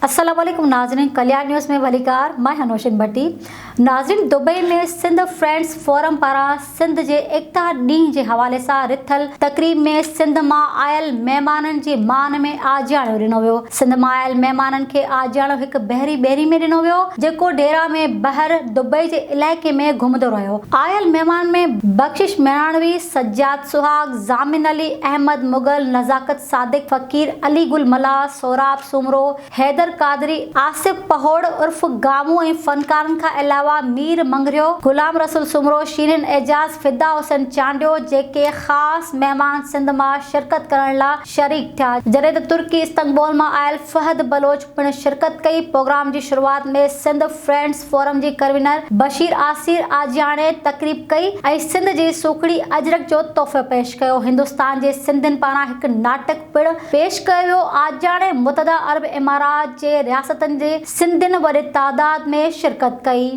السلام عليڪم ناظرين ڪليان نيوز ۾ ڀليڪار مان هنوشن ڀٽي ناظرين دبئي ۾ سنڌ فرينڊز فورم پاران سنڌ جي ايڪتا ڏينهن جي حوالي سان رٿل تقريب ۾ سنڌ مان آيل مهمانن جي مان ۾ آجياڻو ڏنو ويو سنڌ مان آيل مهمانن کي آجياڻو هڪ بحري ٻيڙي ۾ ڏنو ويو جيڪو ڊيرا ۾ بحر دبئي جي علائقي ۾ گهمندو رهيو آيل مهمانن ۾ بخشش ميراڻوي سجاد سهاڳ ضامن علي احمد مغل نزاڪت صادق فقير، علي گل ملاح، سهراب سومرو، حيدر قادري، آصف پهوڙ عرف گامون ۽ فنڪارن کان علاوه مير مڱريو، غلام رسول سومرو، شيرين اعجاز، فدا حسين چانڊيو جيڪي خاص مهمان سنڌ مان شرڪت ڪرڻ لا شريڪ ٿيا جڏهن ته ترڪي استنبول مان آيل فهد بلوچ پڻ شرڪت ڪئي پروگرام جي شروعات ۾ سنڌ فرينڊز فورم جي ڪنوينر بشير آسير آجياڻي تقريب ڪئي ۽ سنڌ جي سوکڙي اجرڪ جو تحفو پيش ڪيو. هندستان جي سنڌين پاران هڪ ناٽڪ پڻ پيش ڪيو ويو. آجياڻي متحده عرب امارات جي رياستن جي سنڌين وڏي تعداد ۾ شرڪت ڪئي.